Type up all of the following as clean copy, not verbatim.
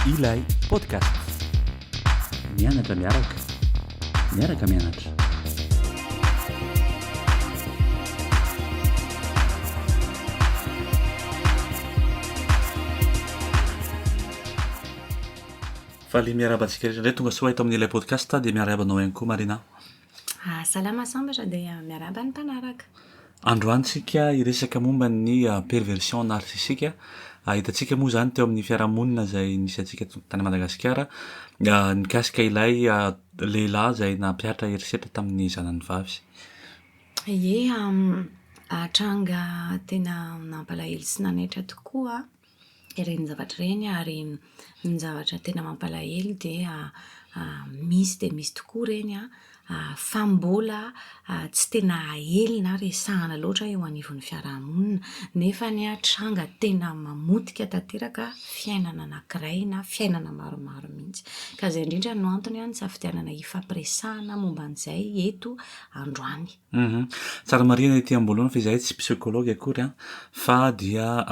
Ilay podcast. Mianatra miaraka. Miaraka mianatra. Faly miarahaba antsika rehetra indray tonga soa eto amin'ny ilay podcast dia miarahaba anao ihany koa Marina. Ah, salama sambatra dia miarahaba ny mpanaraka. Androany tsika hiresaka momba ny perversion narcissique. Hitantsika moa izany teo amin'ny fiarahamonina izay nisy antsika tany Madagasikara nikasika ilay lehilahy izay nampihatra herisetra tamin'ny zanany vavy. Ie, tranga tena nampalahelo sy nanaitra tokoa ireny zavatra ireny ary ny zavatra tena mampalahelo dia misy dia misy tokoa ireny an, fa mbola tsy tena aely na resahana loatra eo anivon'ny fiarahamonina. Nefa anie tranga tena mamotika tanteraka fiainana anankiray na fiainana maromaro mihitsy. Ka izay indrindra no antony nisafidianana hifampiresahana momba an'izay eto androany. Tsara marihina ety am-boalohany fa izahay tsy psychologue akory an, fa dia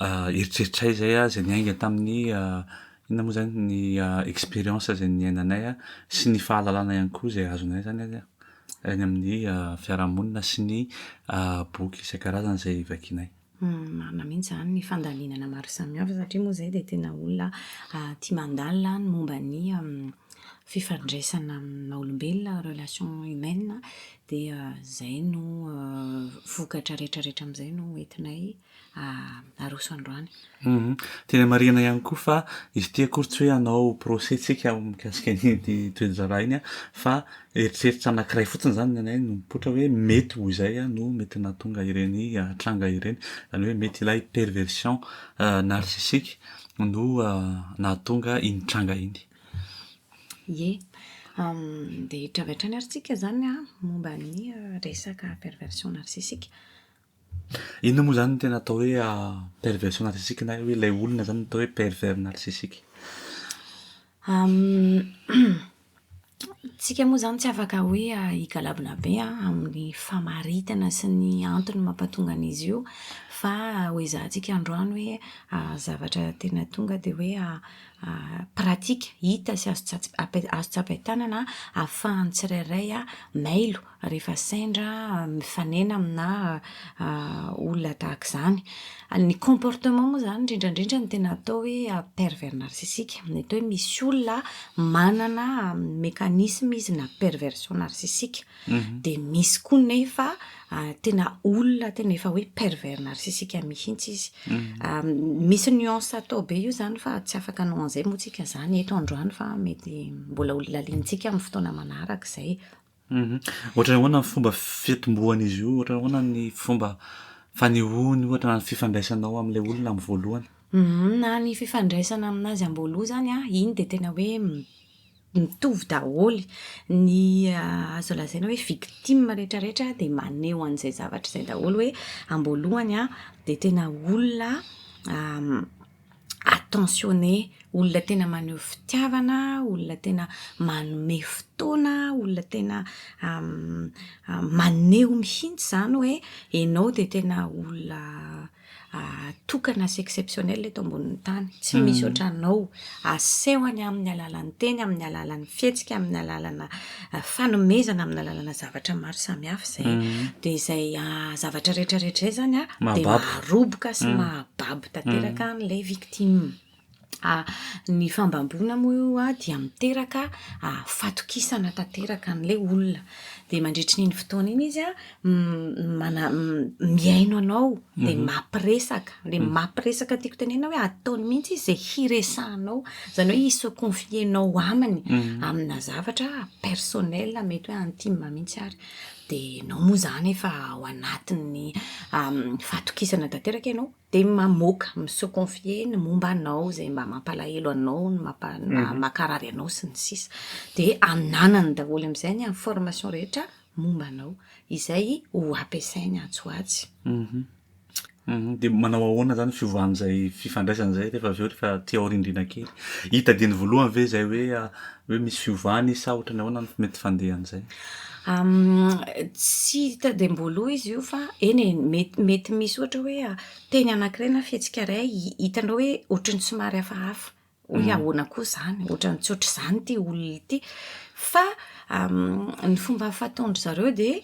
eritreritray izay izay niainga tamin'ny inona moa izany ny expérience izay niainanay sy ny fahalalana ihany koa izay azonay izany any amin'ny fiarahamonina sy ny boky isan-karazany izay vakianay. Marina mihitsy izany ny fandalinana maro samihafa satria moa izay dia tena olona tia mandalina ny momba ny fifandraisana amin'ny maha olombelona, relation humaine, dia izay no vokatra rehetrarehetra amin'izay no entinay aroso androany. Tena marihina ihany koa fa izy ity akory tsy hoe hanao procès tsika mikasika an'iny toe-draharaha iny fa eritreritra anankiray fotsiny izany ny anay no mipoitra hoe mety ho izay no mety nahatonga ireny tranga ireny, izany hoe mety ilay perversion narcissique no nahatonga iny tranga iny. Ie, dia hiditra avy hatrany ary tsika izany momba ny resaka perversion narcissique. Inona moa izany no tena atao hoe perversion narcissique na hoe ilay olona izany no atao hoe pervers narcissique? Tsika moa izany tsy afaka hoe higalabona be amin'ny famaritana sy ny antony mampatonga an'izy io fa ho ezahantsika androany hoe zavatra tena tonga dia hoe pratique, hita sy azo azo tsapain-tanana ahafahan'ny tsirairay mailo rehefa sendra mifanena aminà olona tahaka izany. Ny comportement moa izany indrindra indrindra no tena atao hoe pervers narcissique. Mety hoe misy olona manana mécanisme izy na perversion narcissique. Dia misy koa nefa tena olona tena efa hoe pervers narcissique mihitsy izy. Misy nuance atao be io izany fa tsy afaka hanao an'izay moa tsika izany eto androany fa mety mbola ho lalinintsika amin'ny fotoana manaraka izay. Ohatran'ny ahoana ny fomba fitomboan'izy io? Ohatran'ny ahoana ny fomba fanehoany ohatra na ny fifandraisanao amin'ilay olona amin'ny voalohany? Na ny fifandraisana aminazy am-boaloha izany an, iny dia tena hoe mitovy daholo. Ny azo lazaina hoe victime rehetrarehetra dia maneho an'izay zavatra izay daholo hoe am-boalohany an, dia tena olona attentionné, olona tena maneho fitiavana, olona tena manome fotoana, olona tena maneho mihitsy izany hoe ianao dia tena olona tokana sy exceptionnel eto ambonin'ny tany. Tsy misy ohatranao. Asehony amin'ny alalan'ny teny, amin'ny alalan'ny fihetsika, amin'ny alalana fanomezana, amin'ny alalana zavatra maro samihafa izay. Dia izay zavatra rehetrarehetra izay izany an, dia maharoboka sy mahababo tanteraka an'ilay victime. Ny fambamboana moa io dia miteraka fatokisana tanteraka an'ilay olona. Dia mandritry iny fotoana iny izy an, mana- mihaino anao, dia mampiresaka. Ilay mampiresaka tiako tenenina hoe ataony mihitsy izy izay hiresahanao. Izany hoe hi-se confier-nao aminy, amina zavatra personnel mety hoe intime mihitsy ary. Dia ianao moa izany efa ao anatin'ny fatokisana tanteraka ianao. Dia mamoaka, mi-se confier ny momba anao, izay mba mampalahelo anao, ny mampa- mankarary anao sy ny sisa. Dia ananany daholo amin'izay ny information rehetra momba anao, izay ho ampiasainy atsy ho atsy. Dia manao ahoana izany fiovan'izay fifandraisana izay rehefa avy eo, rehefa aty aoriandriana kely? Hita dieny voalohany ve izay hoe hoe misy fiovana izy sa ohatran'ny ahoana ny mety fandehan'izay? Tsy hita dia am-boaloha izy io fa eny e, mety mety misy ohatra hoe teny anankiray na fihetsika iray hitanao hoe ohatran'ny somary hafahafa. Hoe ahoana koa izany? Ohatran'ny tsy ohatr'izany ity olona ity. Fa ny fomba fataon-dry zareo dia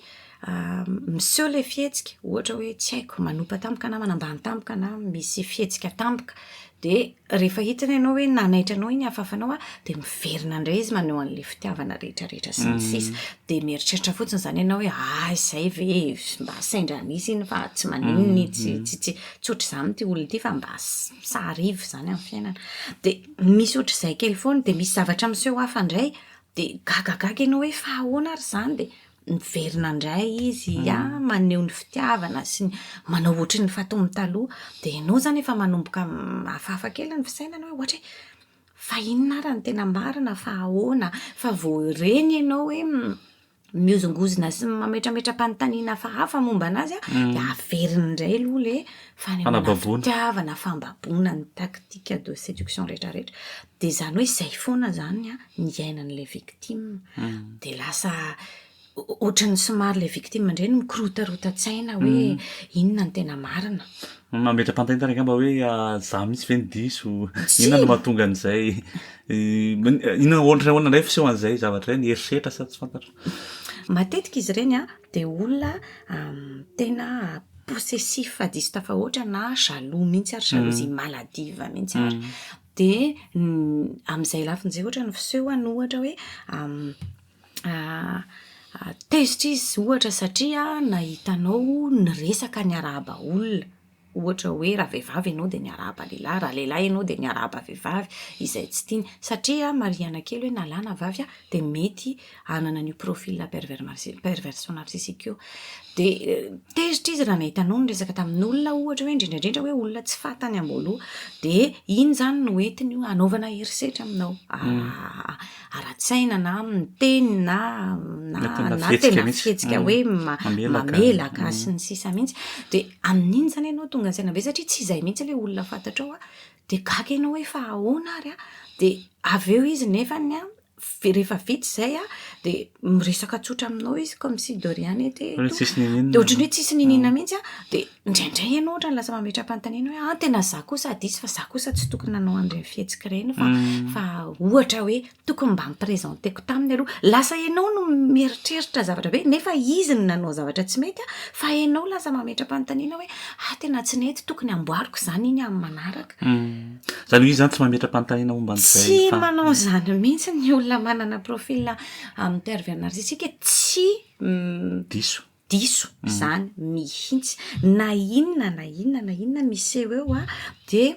miseho ilay fihetsika, ohatra hoe tsy haiko, manopa tampoka na manambany tampoka na misy fihetsika tampoka. Dia rehefa hitany ianao hoe nanaitra anao iny hafahafanao an, dia miverina indray izy maneho an'ilay fitiavana rehetra rehetra sy ny sisa. Dia mieritreritra fotsiny izany ianao hoe ah izay ve e, mba sendra nisy iny fa tsy maninona iny, tsy tsy tsy tsy ohatr'izany ity olona ity fa mba ça arrive izany amin'ny fiainana. Dia misy ohatr'izay kely foana, dia misy zavatra miseho hafa indray, dia gagagaga ianao hoe fa ahoana ary izany? Dia miverina indray izy a, maneho ny fitiavana sy ny manao ohatry ny fataony taloha, dia ianao izany efa manomboka hafahafa kely ny fisainana hoe ohatra hoe fa inona ary no tena marina fa ahoana? Fa vao ireny ianao hoe mihozongozona sy mametrametra-panontaniana hafahafa momba an'azy a, dia averiny indray aloha ilay fanehoana fitiavana, fambaboana, ny tactique de séduction rehetra rehetra, dia izany hoe izay foana izany an ny iainan'ilay victime. Dia lasa ohatran'ny somary ilay victime indray no mikorotarotan-tsaina hoe inona no tena marina. Mametra-panontaniana angamba hoe za mihitsy ve no diso? Inona no mahatonga an'izay? Inona ohatra ahoana indray fisehoan'izay zavatra izay? Ny herisetra sa tsy fantatro. Matetika izy ireny an, dia olona tena possessif diso tafahoatra na jaloux mihitsy ary, jalousie maladive mihitsy ary. Dia amin'izay lafiny izay ohatra ny fisehony ohatra hoe tezitra izy ohatra satria nahita anao niresaka niarahaba olona. Ohatra hoe raha vehivavy ianao dia niarahaba lehilahy, raha lehilahy ianao dia niarahaba vehivavy, izay tsy tiany. Satria marihana kely hoe na lahy na vavy dia mety hanana an'io profil pervers narci- perversion narcissique io. Dia tezitra izy raha nahita anao niresaka tamin'olona ohatra hoe indrindra indrindra hoe olona tsy fantany am-boaloha. Dia iny izany no entiny hanaovana herisetra aminao, ara-tsaina na amin'ny teny na na na tena fihetsika hoe mamelaka sy ny sisa mihitsy. Dia amin'iny izany ianao tonga saina be satria tsy izay mihitsy ilay olona fantatrao an, dia gaga ianao hoe fa ahoana ary an? Dia avy eo izy nefany an, rehefa vita izay an, dia miresaka tsotra aminao izy comme si de rien n'était et tout. Tsisy niniana. Dia ohatran'ny hoe tsisy niniana mihitsy an, dia indraindray ianao ohatran'ny lasa mametra-panontaniana hoe ah tena za kosa diso fa za kosa tsy tokony nanao an'ireny fihetsika ireny fa fa ohatra hoe tokony mba ni-presenter-ko taminy aloha. Lasa ianao no mieritreritra zavatra be nefa izy no nanao zavatra tsy mety an, fa ianao lasa mametra-panontaniana hoe ah tena tsy nety, tokony amboariko izany iny amin'ny manaraka. Izany hoe izy izany tsy mametra-panontaniana momba an'izay Tsy fa. manao izany mihitsy ny olona manana profil amin'ny pervers narcissique, tsy Diso. diso izany mihitsy. Na inona na inona na inona miseho eo an, dia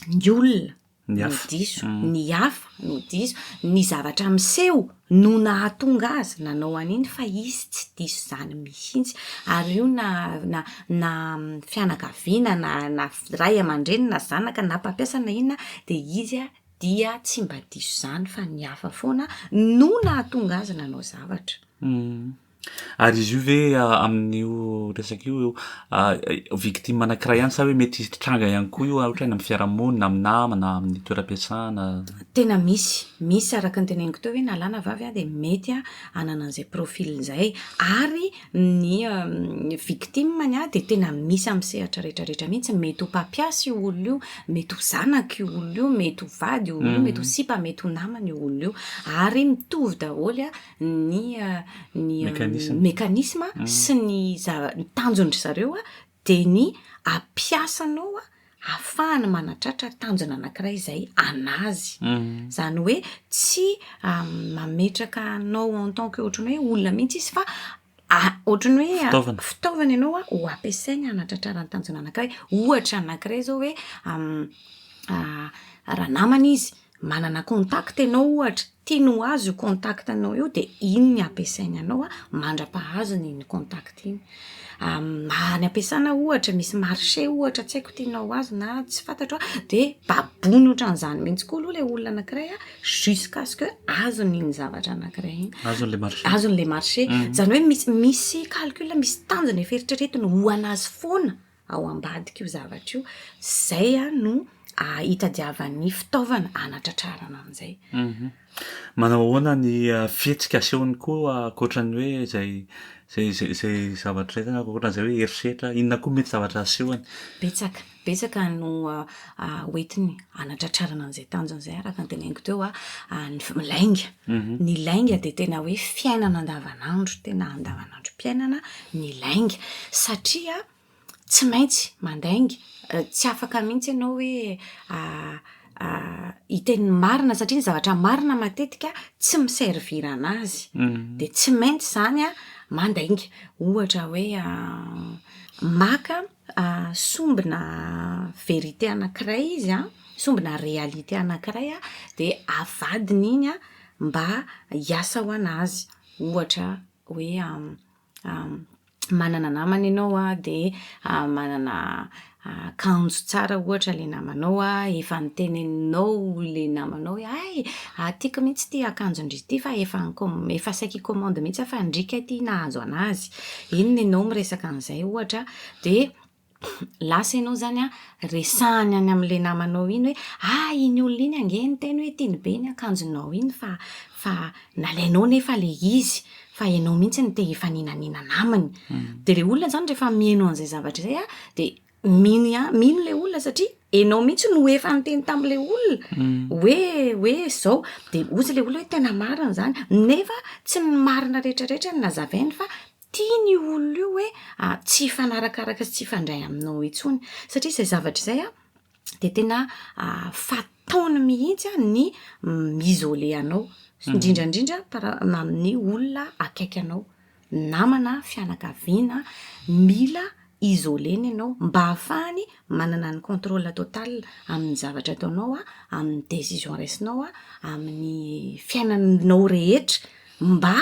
ny olona Ny no hafa. diso, ny hafa no diso, ny zavatra miseho no nahatonga azy nanao an'iny fa izy tsy diso izany mihitsy. Ary io na na na fianakaviana na na ray aman-dreny na zanaka na mpampiasa na inona dia izy dia tsy mba diso izany fa ny hafa foana no nahatonga azy nanao zavatra. Ary izy io ve amin'io resaka io victime anankiray ihany sa hoe mety hitranga ihany koa io ohatra hoe any amin'ny fiarahamonina, amin'ny namana, amin'ny toeram-piasana? Tena misy, misy araka ny teneniko teo hoe na lahy na vavy dia mety hanana an'izay profil izay ary ny victime-ny dia tena misy amin'ny sehatra rehetra rehetra mihitsy, mety ho mpampiasa io olona io, mety ho zanaka io olona io, mety ho vady io olona io, mety ho sipa, mety ho namana io olona io ary mitovy daholo ny ny mécanisme sy ny zava- ny tanjon-dry zareo a de ny hampiasa anao a ahafahany manatratra tanjona anankiray izay an'azy. Izany hoe tsy mametraka anao en tant que ohatran'ny hoe olona mihitsy izy fa ohatran'ny hoe Fitaovana. fitaovana ianao a ho ampiasainy hanatratrarany tanjona anankiray. Ohatra anankiray zao hoe raha namana izy, manana contact ianao ohatra, tiany ho azo io contact anao io de iny ny ampiasainy anao a mandra-pahazony iny contact iny. Any am-piasana ohatra misy marché ohatra tsy haiko tianao ho azo na tsy fantatro a, de baboiny ohatran'izany mihitsy koa aloha le olona anankiray a jusqu'à ce que azony iny zavatra anankiray iny. Azony le marché. Azony le marché. Zany hoe misy misy calcul, misy tanjona efa eritreretiny ho an'azy foana ao ambadik'io zavatra io. Zay no. hitadiavany fitaovana hanatratrarana an'izay. Manao ahoana ny fihetsika asehony koa ankoatran'ny hoe izay izay izay izay zavatra izay ankoatran'izay hoe herisetra, inona koa mety zavatra asehony? Betsaka, betsaka no hoentiny hanatratrarana an'izay tanjona izay araka ny teneniko teo ny lainga. Ny lainga dia tena hoe fiainana andavanandro, tena andavanandrom-piainana ny lainga satria tsy maintsy mandainga, tsy afaka mihitsy ianao hoe hiteny ny marina satria ny zavatra marina matetika tsy mi-servir an'azy, de tsy maintsy izany an mandainga, ohatra hoe maka sombina vérité anakiray izy an, sombina réalité anakiray an, de avadiny iny an mba hiasa ho an'azy, ohatra hoe manana namana ianao a, de manana akanjo tsara ohatra le namanao a, efa noteneninao le namanao hoe hay! tiako mihitsy ity akanjon-dry ity fa efa nikôm- efa saika hikômandy mihitsy aho fa ndry kay ity nahazo an'azy. Iny nenao miresaka an'izay ohatra de lasa ianao zany an, resahany any amin'le namanao iny hoe ah iny olona iny ange niteny hoe tiany be iny akanjonao iny fa fa nalainao nefa le izy fa ianao mihitsy no te hifaninaninana aminy. De le olona zany rehefa mihaino an'izay zavatra izay an, de mino ihany, mino le olona satria ianao mihitsy no efa niteny tam'le olona hoe hoe zao, de hozy le olona hoe tena marina zany, nefa tsy ny marina rehetrarehetra no nazavainy fa tiany io olona io hoe tsy hifanarakaraka sy tsy hifandray aminao intsony, satria izay zavatra izay an de tena fataony mihitsy an ny mi-isoler anao, indrindra indrindra par- amin'ny olona akaiky anao, namana, fianakaviana, mila isoler-na ianao mba ahafahany manana ny contrôle total amin'ny zavatra ataonao an, amin'ny décision raisinao an, amin'ny fiainanao rehetra mba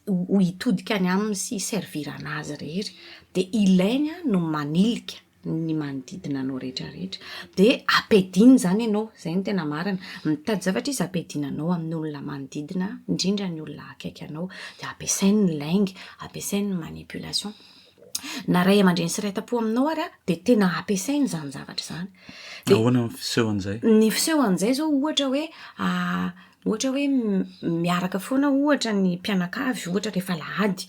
ho hitodika any aminy sy hi-servir anazy irery, de ilainy no manilika ny manodidina anao rehetra rehetra, de ampiadiany zany ianao, zay no tena marina, mitady zavatra izy ampiadiana anao amin'ny olona manodidina, indrindra ny olona akaiky anao, de ampiasainy ny lainga, ampiasainy ny manipulation, na ray aman-dreny sy ray tam-po aminao ary an, de tena ampiasainy zany zavatra zany. De Ahoana ny fisehon'izay? Ny fisehon'izay zao ohatra hoe Ohatra hoe miaraka foana ohatra ny mpianakavy ohatra rehefa alahady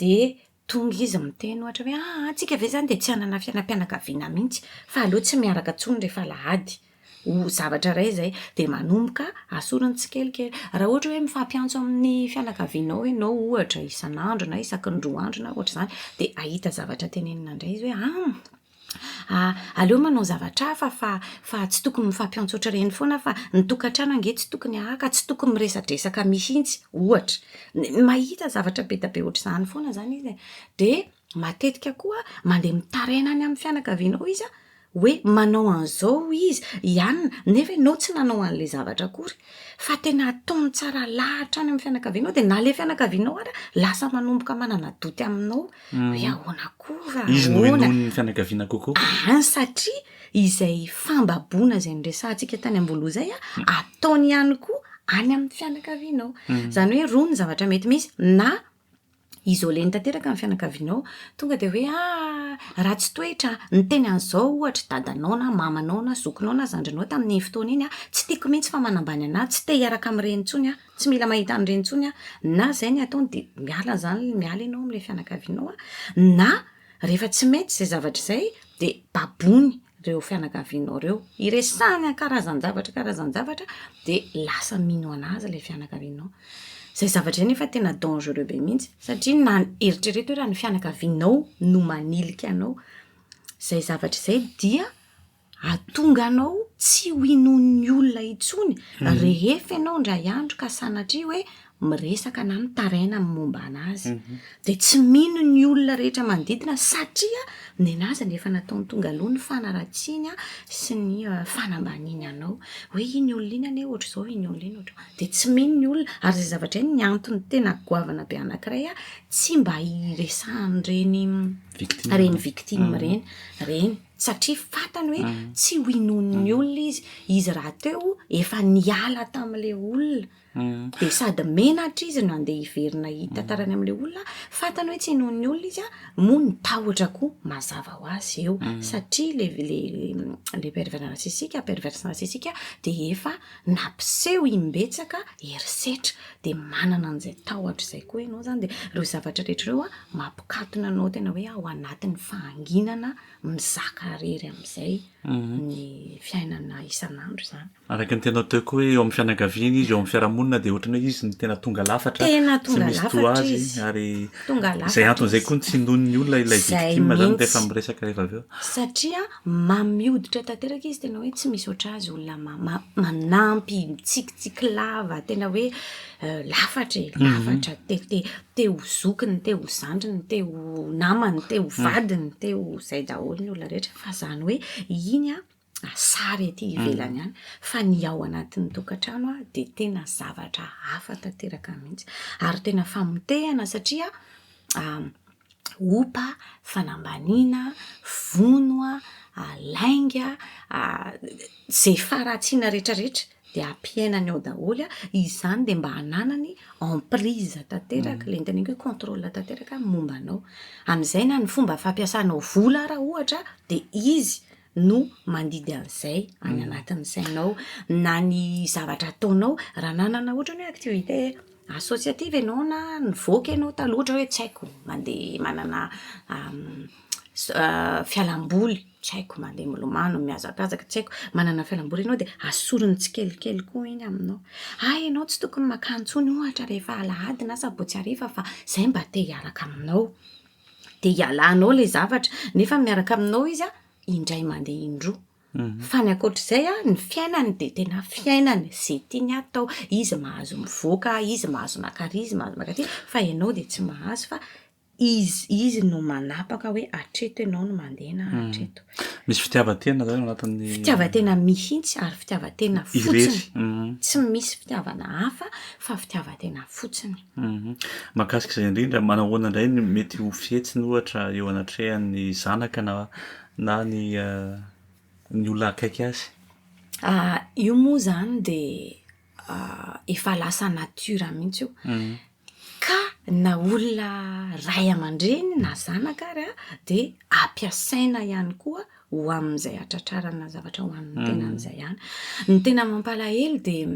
de tonga izy miteny ohatra hoe aa tsika ve zany de tsy hanana fiainam-pianakaviana mihitsy fa aleo tsy miaraka intsony rehefa alahady. Ho zavatra iray zay de manomboka asoriny tsikelikely. Raha ohatra hoe mifampiantso amin'ny fianakavianao ianao ohatra isan'andro na isaky ny roa andro na ohatr'izany de ahita zavatra tenenina indray izy hoe an! Aleo manao zavatra hafa fa fa tsy tokony mifampiantso ohatr'ireny foana fa ny tokantrano ange tsy tokony haka, tsy tokony miresadresaka mihitsy, ohatra. Mahita zavatra be dia be ohatr'izany foana zany izy e. De matetika koa mandeha mitaraina any amin'ny fianakavianao izy an, hoe manao an'izao izy, i anona, nefa ianao tsy nanao an'le zavatra akory. Fa tena ataony tsara lahatra any amin'ny fianakavianao de na le fianakavianao ara lasa manomboka manana doute aminao. Hoe ahoana koa raha Izy no ahoana? henoin'ny fianakaviana kokoa. Aa satria izay fambaboana izay noresahantsika tany am-boaloha izay an, ataony ihany koa any amin'ny fianakavianao. Izany hoe roa ny zavatra mety misy, na isoler-ny tanteraka ny fianakavianao, tonga dia hoe ah ratsy toetra, niteny an'izao ohatra dadanao na mamanao na zokinao na zandrinao tamin'iny fotoana iny an, tsy tiako mihitsy fa manambany an'ahy, tsy te hiaraka amin'ireny intsony aho. Tsy mila mahita an'ireny intsony aho, na zay ny ataony de miala zany, miala ianao am'le fianakavianao a, na rehefa tsy mety zay zavatra izay de baboiny reo fianakavianao reo, iresahany an-karazan-javatra karazan-javatra de lasa mino anazy le fianakavianao, zay zavatra zay nefa tena dangereux be mihitsy satria na eritrereto hoe raha ny fianakavianao no manilika anao, zay zavatra izay dia Hahatonga anao tsy ho inoan'ny olona intsony rehefa ianao indray andro ka sanatria hoe miresaka na mitaraina ny momba an'azy. Dia tsy mino ny olona rehetra manodidina satria nenazy no efa nataony tonga aloha ny fanaratsiany sy ny fanambaniany anao. Hoe iny olona iny anie ohatr'izao, iny olona iny ohatr'izao. Dia tsy mino ny olona. Ary izay zavatra izay ny antony tena goavana be anankiray tsy mba hiresahan'ireny Victime. ireny victime ireny. Ireny. Satria fantany hoe tsy ho inoan'ny olona izy. Izy rahateo efa niala tamin'ilay olona. Dia sady menatra izy no handeha hiverina hitantarany amin'ilay olona, fantany hoe tsy inoan'ny olona izy an, moa ny tahotra koa mazava ho azy eo. Satria le le le pervers narcissique, perverse narcissique dia efa nampiseho imbetsaka herisetra. Dia manana an'izay tahotra izay koa ianao izany. Dia ireo zavatra rehetra ireo an, mampikatona anao tena hoe ao anatin'ny fahanginana mizaka irery amin'izay ny fiainana isan'andro izany. Araka ny teninao teo koa hoe eo amin'ny fianakaviana izy, eo amin'ny fiarahamonina dia ohatran'ny hoe izy no tena tonga lafatra, Tena tsy tonga misy toa lafatra azy izy. ary Tonga izay lafatra antony izay izy. koa no tsy inoan'ny olona ilay Izay victime izany rehefa mihitsy. miresaka rehefa avy eo. Satria mamy hoditra tanteraka izy, tena hoe tsy misy ohatr'azy olona manampy, mitsikitsiky lava, tena hoe lafatra e, lafatra, te te te ho zokiny, te ho zandriny, te ho namany, te ho vadiny, te ho izay daholo ny olona rehetra fa izany hoe iny an sary ety ivelany ihany fa ny ao anatin'ny tokantrano dia tena zavatra hafa tanteraka mihitsy ary tena famotehana satria opa, fanambaniana, vono, lainga, izay faharatsiana rehetrarehetra dia ampiainany ao daholo, izany dia mba hananany emprise tanteraka, ilay noteneniko hoe contrôle tanteraka momba anao. Amin'izay na ny fomba fampiasanao vola ara ohatra dia izy no mandidy an'izay any anatin'ny sainao, na ny zavatra ataonao, raha nanana ohatra hoe activité associative ianao na nivoaka ianao taloha ohatra hoe tsy haiko mandeha manana fialamboly, tsy haiko mandeha milomano, mihazakazaka, tsy haiko, manana fialamboly ianao dia asoriny tsikelikely koa iny aminao. Hay ianao tsy tokony mankany intsony ohatra rehefa alahady na sabotsy hariva fa izay mba te hiaraka aminao. Dia ialanao ilay zavatra, nefa miaraka aminao izy an, indray mandeha indroa. Fa ny ankoatr'izay an, ny fiainany dia tena fiainany, izay tiany atao, izy mahazo mivoaka, izy mahazo maka ary, izy mahazo maka aty, fa ianao dia tsy mahazo fa izy izy no manapaka hoe hatreto ianao no mandeha na hatreto. Misy fitiavan-tena zany ao anatin'ny. Fitiavan-tena mihitsy ary fitiavan-tena fotsiny. Tsy misy fitiavana hafa fa fitiavan-tena fotsiny. Mahakasika izay indrindra, manahoana indray ny mety ho fihetsiny ohatra eo anatrehan'ny zanaka na na ny ny olona akaiky azy? Io moa izany dia efa lasa nature mihitsy io. Ka na olona ray aman-dreny na zanaka ary dia ampiasaina ihany koa ho amin'izay hatratrarana zavatra ho an'ny tenany izay ihany. Ny tena mampalahelo dia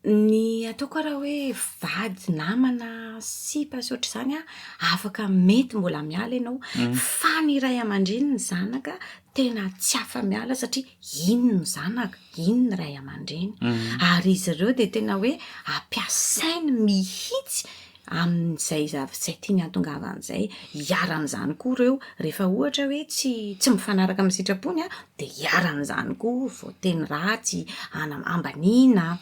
ny ataoko raha hoe vady, namana, sipa sy ohatr'izany an, afaka mety mbola miala ianao fa ny ray aman-dreny ny zanaka tena tsy afa-miala satria iny no zanaka. iny ny ray aman-dreny. Ary izy ireo dia tena hoe ampiasainy mihitsy amin'izay zavatra izay tiany hahatongavana izay. Iharan'izany koa ireo, rehefa ohatra hoe tsy tsy mifanaraka amin'ny sitrapony an, dia iharan'izany koa, voateny ratsy, ana- ambaniana,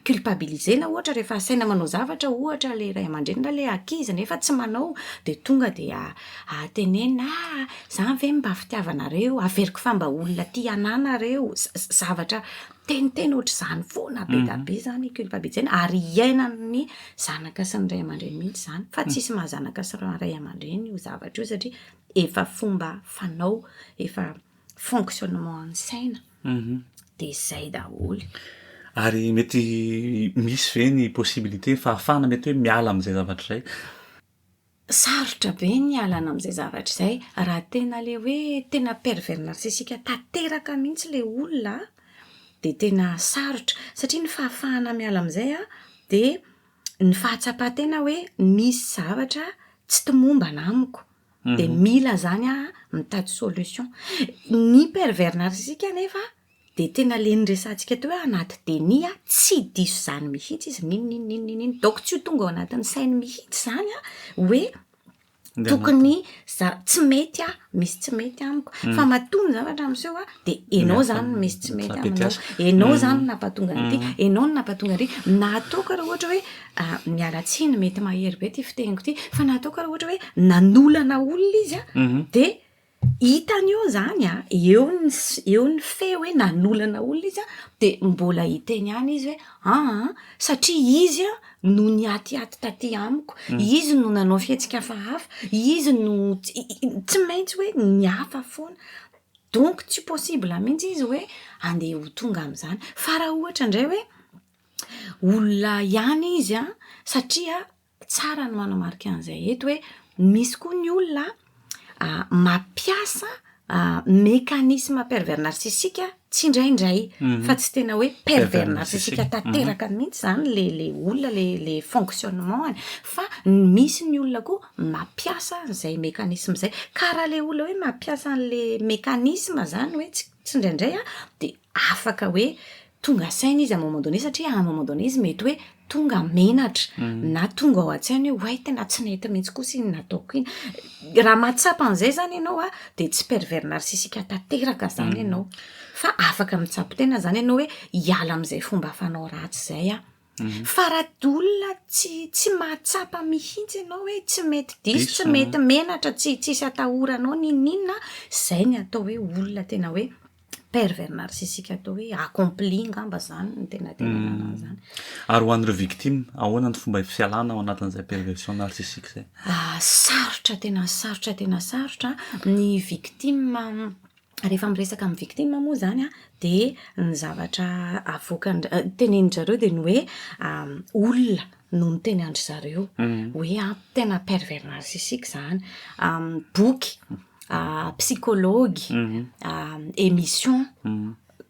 culpabiliser-na ohatra rehefa asaina manao zavatra ohatra ilay ray aman-dreny na ilay ankizy nefa tsy manao dia tonga dia tenenina, ah! Zany ve no mba fitiavanareo, averiko fa mba olona tia anah nareo, zavatra teniteny ohatr'izany foana be da be zany culpabiliser-na ary iainan'ny zanaka sy ny ray aman-dreny mihitsy izany fa tsisy maha zanaka sy ray aman-dreny io zavatra io satria efa fomba fanao, efa fonctionnement an'ny saina de zay daholo. Ary mety misy ve ny possibilité fahafahana mety hoe miala amin'izay zavatra izay? Sarotra be ny hialana amin'izay zavatra izay, raha tena le hoe tena pervers narcissique tanteraka mihitsy le olona de tena sarotra satria ny fahafahana miala amin'izay an de ny fahatsapan-tena hoe misy zavatra tsy tomombana amiko de mila zany aho mitady solution. Ny pervers narcissique anefa de tena le niresahantsika teo hoe anaty déni a, tsy diso zany mihitsy izy n'inona n'inona n'inona n'inona, donc tsy ho tonga ao anatin'ny sainy mihitsy zany an hoe tokony za- tsy mety aho, misy tsy mety amiko, fa matoa ny zavatra miseho a de enao zany no misy tsy mety aminao, enao zany no nampatonga an'ity, enao no nampatonga an'ity, na ataoko ary ohatra hoe miala tsiny mety mahery be ity fiteniko ity, fa na ataoko ary ohatra hoe nanolana olona izy an, de hitany eo zany an, eo ny eo ny fe hoe nanolana olona izy an, de mbola hiteny ihany izy hoe aa satria izy an no nihatihaty taty amiko, izy no nanao fihetsika hafahafa, izy no tsy maintsy hoe ny hafa foana. Donc tsy possible mihitsy izy hoe andeha ho tonga amin'izany. Fa raha ohatra indray hoe olona ihany izy an, satria tsara ny manamarika an'izay eto hoe misy koa ny olona mampiasa mécanisme pervers narcissique tsindraindray fa tsy tena hoe pervers narcissique tanteraka mihitsy zany le le olona, le le fonctionnement-ny fa misy ny olona koa mampiasa an'izay mécanisme zay, ka raha le olona hoe mampiasa an'le mécanisme zany hoe ts- tsindraindray a de afaka hoe tonga saina izy à un moment donné, satria à un moment donné izy mety hoe tonga menatra na tonga ao an-tsainy hoe oay, tena tsy nety mihitsy kosa iny nataoko iny. Raha mahatsapa an'izay zany ianao a, de tsy pervers narcissique tanteraka zany ianao, fa afaka mitsabo tena zany ianao hoe hiala am'izay fomba fanao ratsy zay a. Fa raha olona tsy mahatsapa mihitsy ianao hoe tsy mety diso, tsy mety menatra, tsy tsisy atahoranao n'inon'inona, zay ny atao hoe olona tena hoe pervers narcissique, atao hoe accompli ngamba zany no tena tenenana an'izany. Ary ho an'ireo victime, ahoana ny fomba fialana ao anatin'izay perversion narcissique zay? Sarotra, tena sarotra, tena sarotra ny victime. Rehefa miresaka amin'ny victime moa zany a, de ny zavatra avoakan- tenenin-drareo de ny hoe olona no miteny an-dry zareo hoe a tena pervers narcissique zany, boky, psychologue, émission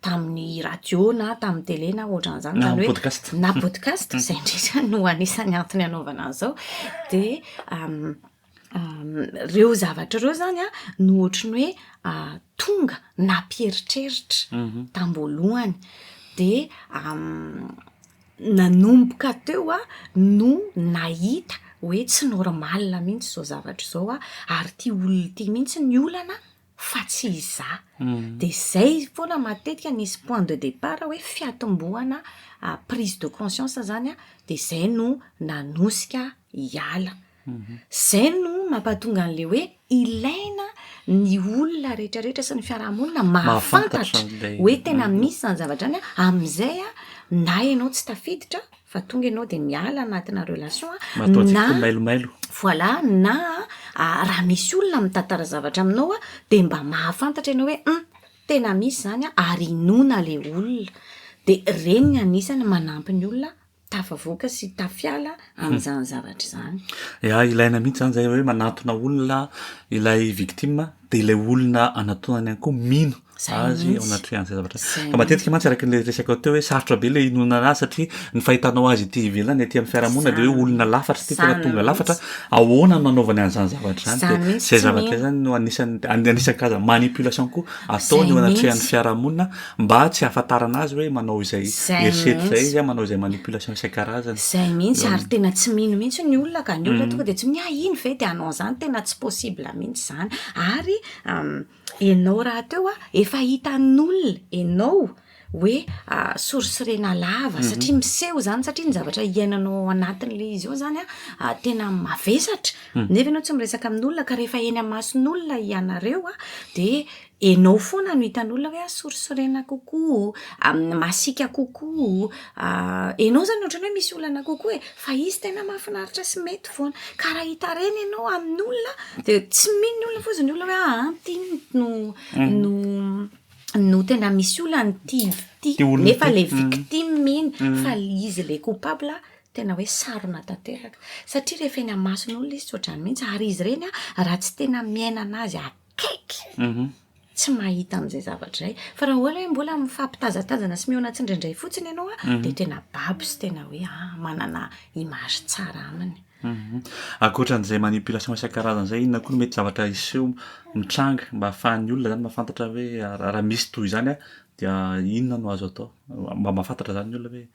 tamin'ny radio na tamin'ny télé na ohatran'izany. Na zany hoe podcast. Na podcast, zay indrindra no anisan'ny antony anaovana an'izao. De reo zavatra reo zany a no ohatry ny hoe tonga nampieritreritra tam-boalohany, de nanomboka teo a no nahita hoe tsy normal mihitsy zao zavatra zao a, ary ty olona ty mihitsy ny olana fa tsy izaho. De zay foana matetika nisy point de départ hoe fiatombohana prise de conscience zany a, de zay no nanosika hiala. Zay no mampatonga an'le hoe ilaina ny olona rehetrarehetra sy ny fiarahamonina mahafantatra hoe tena misy zany zavatra any a, am'izay a na ianao tsy tafiditra fa tonga ianao de miala anatina relation a, Mahatonga na antsika koa mailomailo. Voilà, na raha misy olona mitantara zavatra aminao a, de mba mahafantatra ianao hoe tena misy zany a, ary inoana le olona. De reny ny anisany manampy ny olona tafavoaka sy tafiala amin'izany zavatra izany. Ya, ilaina mihitsy zany zay hoe manatona olona ilay victime, de ilay olona anatonany ihany koa mino Zay azy ao mihitsy. anatrehan'izay zavatra. Zay Fa matetika mantsy, araka n'le resaka teo, hoe sarotra be le inoana anazy, satria ny fahitanao azy ety ivelany, aty amin'ny fiarahamonina, de hoe Zany. olona lafatra ty, tena Zany tonga lafatra, mihitsy. ahoana no nanaovany an'izany zavatra zany? Zany De mihitsy, zay tsy zavatra mino. zay zany no anisan'ny karazana manipulation koa ataony Zay eo anatrehan'ny mihitsy. fiarahamonina mba tsy ahafantarana azy hoe manao izay Zay herisetra zay mihitsy. izy a, manao izay manipulation isan-karazany. Zay mihitsy, ary tena tsy mino mihitsy ny olona ka, ny olona tonga de tsy mino, ah, iny ve de hanao an'izany, tena tsy possible mihitsy zany. Ary ianao rahateo a, efa hitan'olona ianao hoe sorisorena lava satria miseho zany, satria ny zavatra iainanao ao anatin'le izy ao zany a tena mavesatra, nefa ianao tsy miresaka amin'olona, ka rehefa eny amason'olona ianareo a, de ianao foana no hitan'olona hoe sorisorena kokoa, masiaka kokoa, ianao zany ohatran'ny hoe misy olana kokoa e, fa izy tena mahafinaritra sy mety foana. Ka raha hita reny ianao amin'olona, de tsy mino ny olona fotsiny ny olona hoe ty no tena misy olana ty ty, Ty olona nefa ty. le victime iny, fa izy le coupable tena hoe sarona tanteraka, satria rehefa eny amason'olona izy tsy ohatrany mihitsy. Ary izy ireny a, raha tsy tena miaina anazy akaiky, tsy mahita an'izay zavatra izay. Fa raha ohatra hoe mbola mifampitazatazana sy mihaona tsindraindray fotsiny ianao a, de tena babo sy tena hoe manana image tsara aminy. Ankoatran'izay manipulation isan-karazany zay, inona koa no mety zavatra hiseho mitranga mba ahafahan'ny olona zany mahafantatra hoe raha misy toy izany a, dia inona no azo atao mba mahafantatra zany ny olona hoe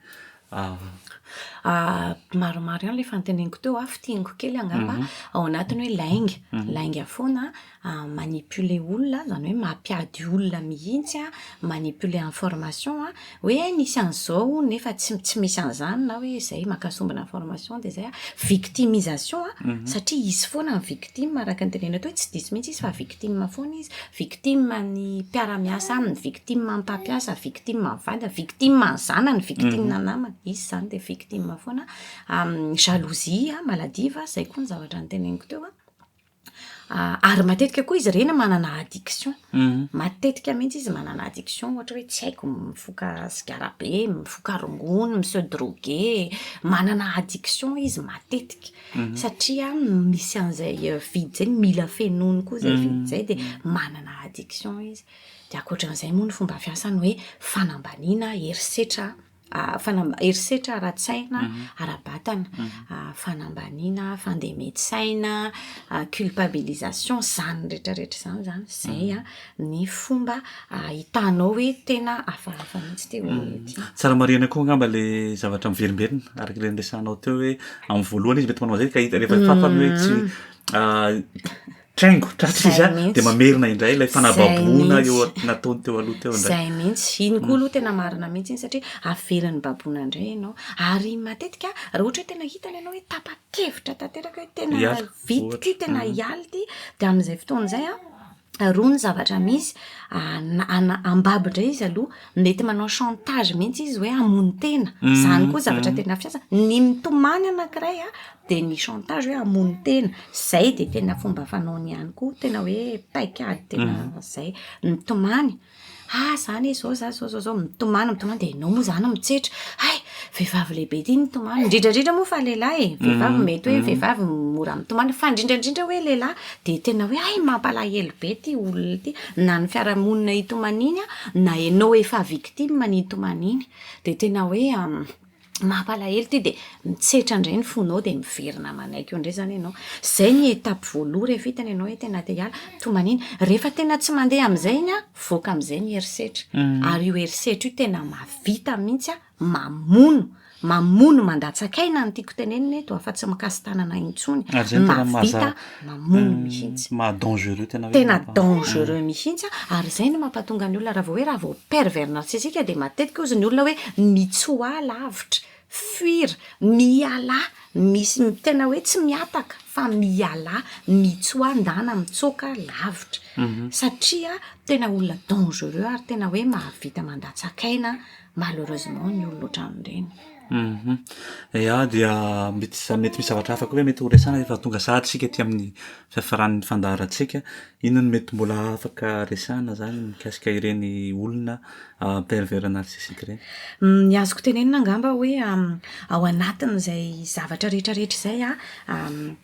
Maromaro ihany le fanontaniako teo a, fintiniko kely angamba ao anatiny hoe lainga, lainga foana, manipuler olona, zany hoe mampiady olona mihitsy a, manipuler information a, hoe nisy an'izao nefa tsy misy an'izany, na hoe zay maka sombina information de zay a, victimisation a, satria izy foana ny victime, araka ny tenenina teo hoe tsy diso mihitsy izy fa victime foana izy, victime ny mpiara-miasa aminy, victime ny mpampiasa, victime ny vadiny, victime ny zanany, victime ny namany, izy zany de victime foana. Jalousie a, maladive, zay koa ny zavatra noteneniko teo a. Ary matetika koa izy ireny manana addiction. Matetika mihitsy izy manana addiction ohatra hoe tsy haiko mifoka sigara be, mifoka rongony, mi-se droguer, manana addiction izy matetika. Satria misy an'izay vide zay, mila fenoiny koa zay vide zay de manana addiction izy. De ankoatran'izay moa ny fomba fiasany hoe fanambaniana, herisetra. Fanamba- herisetra ara-tsaina, ara-batana, fanambaniana, fandemen-tsaina, culpabilisation, zany rehetrarehetra izany zany, zay an ny fomba ahitanao hoe tena hafahafa mihitsy ity olona ity. Tsara marihina koa angamba le zavatra miverimberina araka ilay niresahanao teo hoe amin'ny voalohany izy mety manao an'izay ka hita rehefa fantany hoe tsy Traingo, tratra izy Zay a, dia mihitsy. mamerina indray ilay Zay fanababoana eo mihitsy. nataony teo aloha teo indray. Zay mihitsy. Iny koa aloha tena marina mihitsy iny satria averiny baboina indray ianao. Ary matetika raha ohatra hoe tena hitany ianao hoe tapa-kevitra tanteraka hoe tena Hiala, vita ohatra. ity, tena hiala ity, dia amin'izay fotoana izay an, roa ny zavatra misy, ana- ana- ambabo indray izy aloha, mety manao chantage mihitsy izy hoe hamono tena. Izany koa zavatra tena fiasa. Ny mitomany anankiray an, Dia ny chantage hoe hamono tena, zay dia tena fomba fanaony ihany koa, tena hoe paikady tena zay. Mitomany, ah zany e zao za zao zao zao, mitomany mitomany dia ianao moa zany mitsetra, hay vehivavy lehibe ity mitomany, indrindra indrindra moa fa lehilahy e, vehivavy mety hoe vehivavy mora mitomany fa indrindra indrindra hoe lehilahy dia tena hoe hay mampalahelo be ity olona ity, na ny fiarahamonina itomaniany na ianao efa victime ny itomaniany, dia tena hoe Mampalahelo ity dia mitsetra indray ny fonao dia miverina manaiky eo indray izany ianao. Izay ny étape voalohany rehefa hitany ianao hoe tena te hiala, tomaniana. Rehefa tena tsy mandeha amin'izay iny an, mivoaka amin'izay ny herisetra. Ary io herisetra io tena mahavita mihitsy an, mamono, mamono mandatsak'aina no tiako tenenina eto fa tsy mikasi-tanana intsony. Ary izay no tena Mahavita maha-za- mamono mihitsy. Maha dangereux tena hoe Tena mampa- dangereux mihitsy an, ary izay no mampatonga ny olona raha vao hoe raha vao pervers narcissique dia matetika hozy ny olona hoe mitsoaha lavitra, fuir, mialà, misy tena hoe tsy mihataka fa mialà, mitsoaha ndana mitsoaka lavitra satria tena olona dangereux ary tena hoe mahavita mandatsak'aina malheureusement ny olona ohatran'ireny. Hum ya dia mety mety misy zavatra hafa koa ve mety ho resahana rehefa tonga sahady isika aty amin'ny fiafaran'ny fandaharantsika, inona no mety mbola afaka resahana zany mikasika ireny olona pervers narcissique ireny? Ny azoko tenenina angamba hoe ao anatin'izay zavatra rehetrarehetra izay an,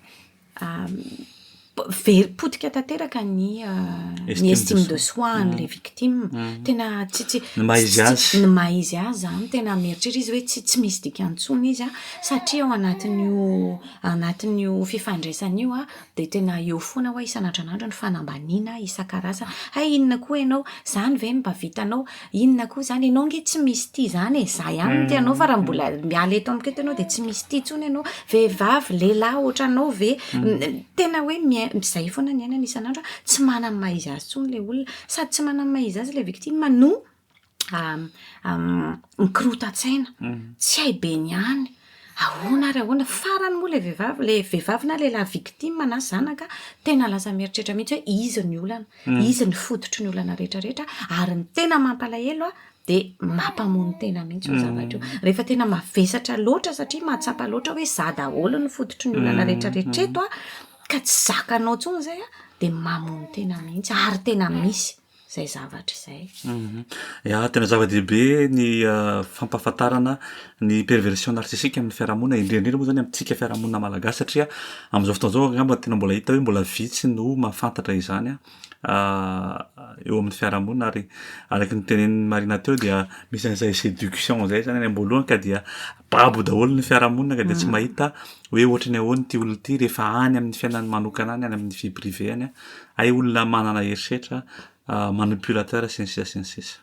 Very potika tanteraka ny ny estime de soi an'ilay victime. Tena tsy tsy Ny maha izy azy. Ny maha izy azy zany tena mieritreritra izy hoe tsy tsy misy dikany intsony izy an, satria ao anatin'io anatin'io fifandraisana io an, de tena eo foana hoa isan'andro an'andro ny fanambaniana isan-karazany. Hay inona koa ianao? Zany ve no mba vitanao? Inona koa izany? Ianao ange tsy misy tia izany e! Izaho ihany no tia anao fa raha mbola miala eto amiko eto ianao dia tsy misy tia intsony ianao. Vehivavy, lehilahy ohatranao ve? Tena hoe miai- izay foana ny iainana isan'andro an, tsy manana ny maha izy azy intsony ilay olona. Sady tsy manana ny maha izy azy ilay victime no mikorontan-tsaina, tsy hay be ny any. Ahoana ary ahoana? Farany moa ilay vehivavy, ilay vehivavy na lehilahy victime na zanaka, tena lasa mieritreritra mihitsy hoe izy ny olana. Izy ny fototry ny olana rehetra rehetra ary ny tena mampalahelo a de mampamono tena mihitsy io zavatra io. Rehefa tena mavesatra loatra satria mahatsapa loatra hoe za daholo ny fototry ny olana rehetra rehetra eto a, ka tsy zakanao intsony zay a, de mamono tena mihitsy ary tena misy zay zavatra izay. Ya, tena zava-dehibe ny fampahafantarana ny perversion narcissique amin'ny fiarahamonina, indrindra indrindra moa zany amintsika fiarahamonina malagasy satria amin'izao fotoana izao angamba tena mbola hita hoe mbola vitsy no mahafantatra izany eo amin'ny fiarahamonina ary araka ny tenenin'i Marina teo dia misy an'izay séduction zay zany any am-boalohany ka dia babo daholo ny fiarahamonina ka dia tsy mahita hoe ohatry ny ahoana ity olona ity rehefa any amin'ny fiainany manokana any, any amin'ny vie privée any, hay olona manana herisetra Manipulateur sy ny sisa sy ny sisa.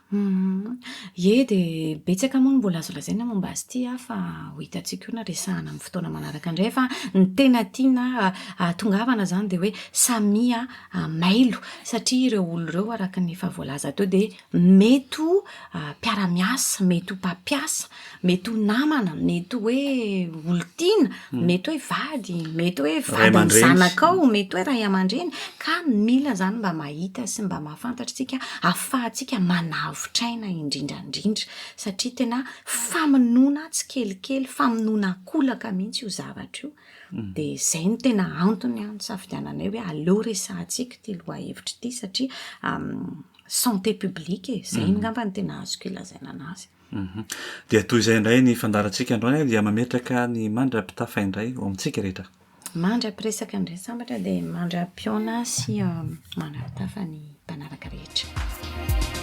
Ie dia betsaka moa no mbola azo lazaina momba azy ity fa ho hitantsika eo na resahana amin'ny fotoana manaraka indray fa ny tena tiana hahatongavana izany dia hoe samia mailo satria ireo olona ireo araka ny efa voalaza teo dia mety ho mpiara-miasa, mety ho mpampiasa, mety ho namana, mety hoe olon-tiana, mety hoe vady, mety hoe Ray vadin'ny aman-dreny. zanakao, mety hoe ray aman-dreny, ka mila zany mba mahita sy mba mahafantatra. fantatritsika ahafahantsika manavotra aina indrindra indrindra satria tena famonoana tsikelikely, famonoana ankolaka mihitsy io zavatra io. Dia izay no tena antony nisafidiananay hoe aleo resahantsika ity lohahevitra ity satria santé publique e, izay angamba no tena azoko ilazaina anazy. Dia toy izay indray ny fandaharantsika androany dia mametraka ny mandra-pitafa indray ho amintsika rehetra. Mandra-piresaka indray sambatra dia mandra-pihaona sy mandra-pitafa ny mpanaraka rehetra.